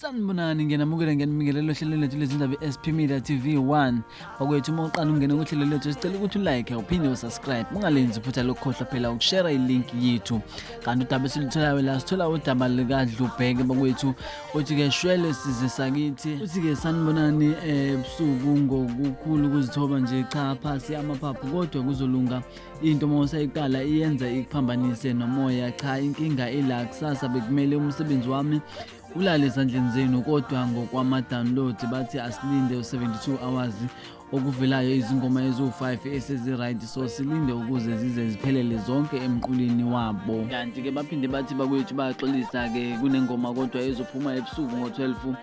Sanibonani, ngiyanamukela, ngiyanibingelela ohlelweni lethu lezindaba i-SP Media TV 1. Bakwethu, uma uqala ungena kuhlelo lethu, sicela ukuthi ulike uphinde usubscribe, ungalenzi iphutha lokukhohlwa phela ukushare ilink yethu. Kanti udaba esilutholayo la, sithola udaba likaDlubheke bakwethu, uthi-ke shwele size sakithi, uthi-ke sanibonani ebusuku ngokukhulu ukuzithoba nje, cha phasi amaphaphu kodwa kuzolunga. Into uma usayiqala iyenza ikuphambanise nomoya. Cha, inkinga ila, kusasa bekumele umsebenzi wami ulale ezandleni zenu, kodwa ngokwama-download bathi asilinde u-72 hours, okuvelayo izingoma eziwu-5 esezi-right, so silinde ukuze zize ziphelele zonke emqulwini wabo. Kanti-ke baphinde bathi bakwethu bayaxolisa-ke, kunengoma kodwa ezophuma ebusuku ngo-12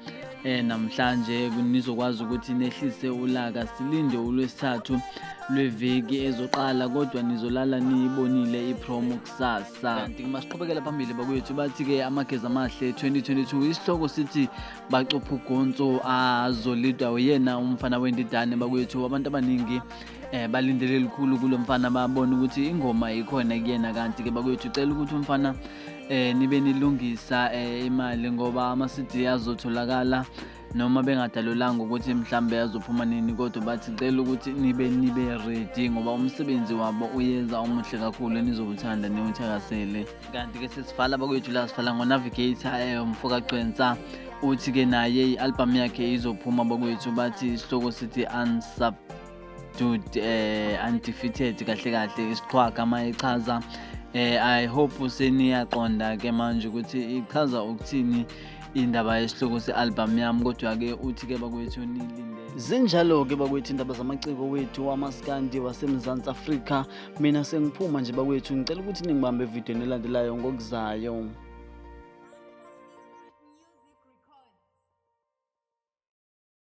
namhlanje, nizokwazi ukuthi nehlise ulaka, silinde ulwesithathu lweviki ezoqala, kodwa nizolala niyibonile ipromo kusasa. Kanti masiqhubekela phambili bakwethu, bathi-ke Amageza Amahle 2022, isihloko sithi bacupha ugonso, azolidwa uyena umfana wendidane. Bakwethu, abantu abaningi balindele likhulu kulo mfana, babona ukuthi ingoma ikhona kuyena. Kanti-ke bakwethu, cela ukuthi umfana nibe nilungisa imali ngoba ama-CD azotholakala noma bengadalulanga ukuthi mhlambe azophuma nini, kodwa bathi cela ukuthi nibe ready ngoba umsebenzi wabo uyeza omuhle kakhulu enizowuthanda niwuthakasele. Kanti-ke sesivala bakwethu la, sivala ngo-Navigator, umfoka Gcwensa, uthi-ke naye i-album yakhe izophuma bakwethu, bathi isihloko sithi Unsubdued, Undefeated kahle kahle, isiqhwaga uma echaza. I hope seniyaqonda ke manje ukuthi ichaza ukuthini indaba yesihloko se-album yami, kodwa-ke uthi-ke bakwethu nilinde. Zinjalo-ke bakwethu indaba zamaciko wethu wamaskandi waseMzansi Afrika. Mina sengiphuma nje bakwethu, ngicela ukuthi ningibambe evidweni elandelayo ngokuzayo.